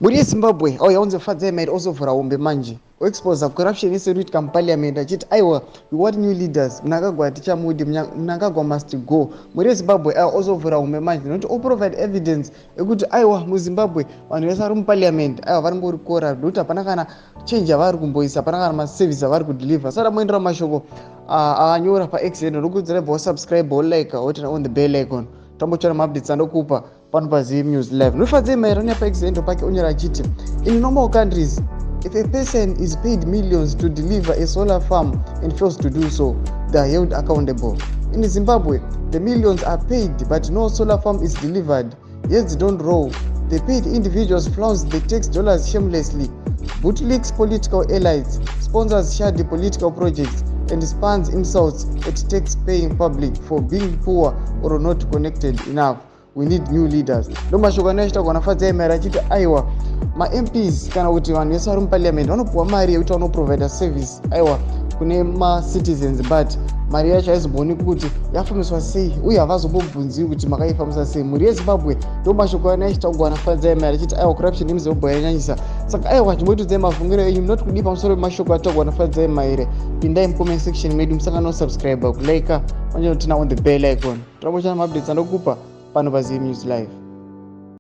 Mhuri yeZimbabwe, auya unze Fadzai Mairi ozovhura hombe manje, oexposa corruption yese iri kuitika muparliament, achiti aiwa, we want new leaders, Mnangagwa hatichamudi, Mnangagwa must go. Mhuri yeZimbabwe, aiwa, ozovhura hombe manje nokuti oprovide evidence ekuti aiwa, muZimbabwe vanhu vese vari muparliament aiwa varingori corrupt, nokuti hapana kana change yavari kumboisa, hapana kana maservice avari kudeliver. Sara moendera mashoko aanyora paX eno, nokudzira bva wasubscribe, wolike, woturn on the bell icon, tambotsvara maupdates andokupa pano paZim News Live. Nofadzai Mairani paX endo pake onyora achiti, "In normal countries, if a person is paid millions to deliver a solar farm and fails to do so, they are held accountable. In Zimbabwe, the millions are paid but no solar farm is delivered. Heads don't roll. The paid individuals flounce the tax dollars shamelessly, bootlicks political elites, sponsors shady political projects and spans insults at tax-paying public for being poor or not connected enough. We need new leaders." Ndo mashoko anoachita kuona Fadzai Mairi achiti aiwa, maMPs kana kuti vanhu vese vari muparliament vanopiwa mari yekuti vanoprovida service aiwa kune macitizens, but mari yacho haizombooneki kuti yafambiswa sei, uye havazombobvunziwi kuti makaifambisa sei. Mhuri yeZimbabwe, ndo mashoko anoachita kuwana Fadzai Mairi achiti aiwa, corruption yemuZimbabwe yanyanyisa. Saka aiwa, chimboitudzai mafungiro enyu, munoti kudii pamusoro pemashoko atakuwana Fadzai Maire? Pindai mucomment section medu, musangano subscribe, kulike, manje turn on the bell icon, tirambochana maupdates andokupa pano paZim News Live.